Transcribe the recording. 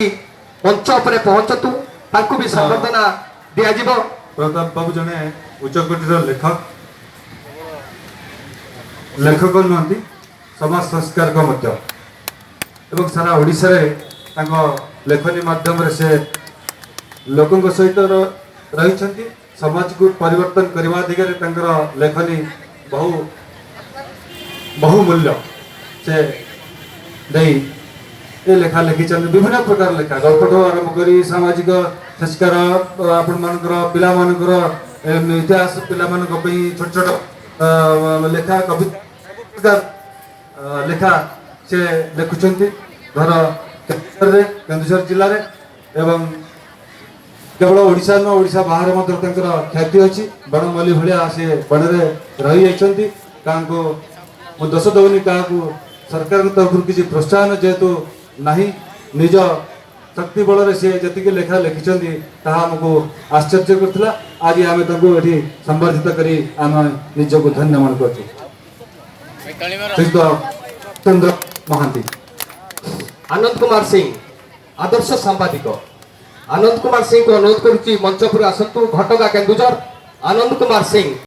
ମଞ୍ଚ ଉପରେ ପହଞ୍ଚନ୍ତୁ, ତାଙ୍କୁ ବି ସମ୍ବର୍ଦ୍ଧନା ଦିଆଯିବ। ପ୍ରତାପ ବାବୁ ଜଣେ ଉଚ୍ଚକୋଟୀର ଲେଖକ, ଲେଖକ ନୁହନ୍ତି, ସମାଜ ସଂସ୍କାରକ ମଧ୍ୟ ଏବଂ ସାରା ଓଡ଼ିଶାରେ ତାଙ୍କ ଲେଖନୀ ମାଧ୍ୟମରେ ସେ ଲୋକଙ୍କ ସହିତ ରହିଛନ୍ତି। ସମାଜକୁ ପରିବର୍ତ୍ତନ କରିବା ଦିଗରେ ତାଙ୍କର ଲେଖନୀ ବହୁ ବହୁମୂଲ୍ୟ। ସେ ଦେଇ ଏ ଲେଖା ଲେଖିଛନ୍ତି, ବିଭିନ୍ନ ପ୍ରକାର ଲେଖା, ଗଳ୍ପଠୁ ଆରମ୍ଭ କରି ସାମାଜିକ ସଂସ୍କାର, ଆପଣମାନଙ୍କର ପିଲାମାନଙ୍କର ଇତିହାସ, ପିଲାମାନଙ୍କ ପାଇଁ ଛୋଟ ଛୋଟ ଲେଖା, କବିତା, ସବୁ ପ୍ରକାର ଲେଖା ସେ ଲେଖୁଛନ୍ତି। ଘର କେନ୍ଦୁଝରରେ, କେନ୍ଦୁଝର ଜିଲ୍ଲାରେ ଏବଂ କେବଳ ଓଡ଼ିଶା ନୁହଁ, ଓଡ଼ିଶା ବାହାରେ ମଧ୍ୟ ତାଙ୍କର ଖ୍ୟାତି ଅଛି। ବଣମଲ୍ଲୀ ଭଳିଆ ସେ ବଣରେ ରହିଯାଇଛନ୍ତି। କାହାକୁ ମୁଁ ଦୋଷ ଦେଉନି, କାହାକୁ ସରକାରଙ୍କ ତରଫରୁ କିଛି ପ୍ରୋତ୍ସାହନ ଯେହେତୁ ନାହିଁ, ନିଜ ଶକ୍ତି ବଳରେ ସେ ଯେତିକି ଲେଖା ଲେଖିଛନ୍ତି, ତାହା ଆମକୁ ଆଶ୍ଚର୍ଯ୍ୟ କରିଥିଲା। ଆଜି ଆମେ ତାଙ୍କୁ ଏଠି ସମ୍ବର୍ଦ୍ଧିତ କରି ଆମେ ନିଜକୁ ଧନ୍ୟ ମନେ କରୁଛୁ। ଶ୍ରୀଯୁକ୍ତ ଚନ୍ଦ୍ର ମହାନ୍ତି। ଆନନ୍ଦ କୁମାର ସିଂ, ଆଦର୍ଶ ସାମ୍ବାଦିକ ଆନନ୍ଦ କୁମାର ସିଂଙ୍କୁ ଅନୁରୋଧ କରୁଛି, ମଞ୍ଚ ଉପରେ ଆସନ୍ତୁ। ଘଟଗାଁ, କେନ୍ଦୁଝର, ଆନନ୍ଦ କୁମାର ସିଂ।